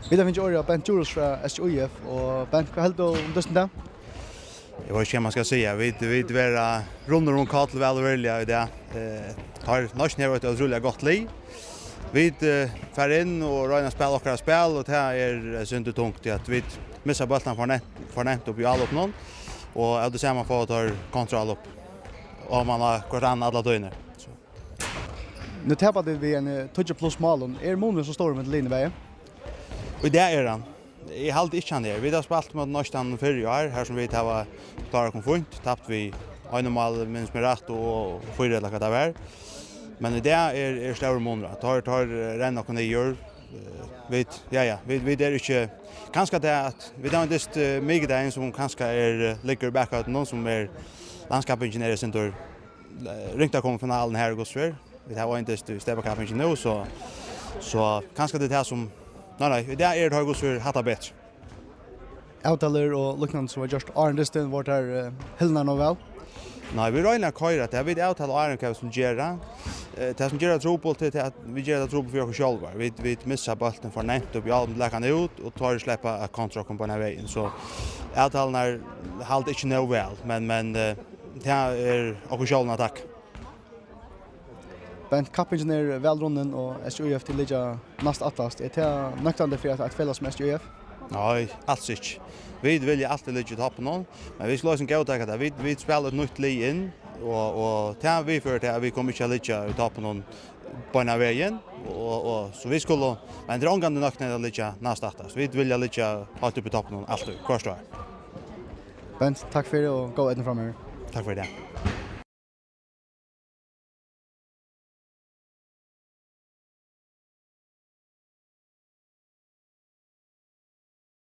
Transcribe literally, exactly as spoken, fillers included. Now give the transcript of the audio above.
Vit hava fingið orðið av Bent Djurhuus frá S G I F, og Bent, hvat heldur tú um dystin dag? Eg veit ikki, hvat man skal siga. Vit, vit vera runnir um koll, væl og veruliga, í dag. Eh, teir, Norskan hevur eitt ótrúliga gott lið. Vit, eh, fara inn og royna at spæla okkara spæl, og tað er, eh, sindur tungt, tí at vit missa bóltin for nemt, for nemt upp í álopinum, og av tí sama fáa teir kontraálop, og man har hvørt annað alla tíðina. So. Nú tapa tit við eini tíggju pluss málum. Er munurin so stórur millum liðini bæði? Og í dag er hann. Eg haldi ikki, hann er. Vit hava spælt móti Norskum fyrr í ár, har sum vit hava klárað okkum fínt, tapt við einum máli, minnist meg rætt, og fýra ella hvat tað var. Men í dag er, er stórur munur. Teir, teir, eh, renna okkum niður. Eh, vit, ja, ja, vit, vit eru ikki, kanska tað at vit hava ein dyst, eh, mikudagin, sum kanska er, eh, liggur í bakhøvdinum, sum er landskappingin er eitt sindur, eh, ringt at koma í finaluna her í Gudsfjørð. Vit hava ein dyst í steypakappingini nú, so, so kanska tað er tað sum, nei, nei, í dag eru teir í Gudsfjørð hatta betri. Avtalur og líknandi sum var gjørt áðrenn dystin, vóru tær, eh, hildnar nóg væl? Nei, vit royna at koyra tað. Vit avtala áðrenn hvat vit skulu gera. Eh, tað sum ger tað trupult, er tað at vit gera tað trupult fyri okkum sjálvar. Vit, vit missa bóltin for nemt upp í álopinum, blaka hann út, og teir sleppa at kontra okkum beinan vegin. So avtalurnar halda ikki nóg væl, men, men, eh, tað er okkum sjálvum at takka. Bent, kappingin er væl runnin, og S G I F, tit liggja næst aftast. Er tað nøktandi fyri eitt, eitt felag sum S G I F? Nei, als ikki. Vit vilja altíð liggja í toppinum, men vit skulu eisini góðtaka tað. Vit, vit spæla eitt nýtt lið inn, og, og tað viðførir tað at vit koma ikki at liggja í toppinum beinan vegin, og, og, og, so vit skulu, men tað er ongantíð nøktandi at liggja næst aftast. Vit vilja liggja heilt uppi í toppinum altíð, hvørt ár. Bent, takk fyri og góða eydnu framyvir. Takk fyri tað.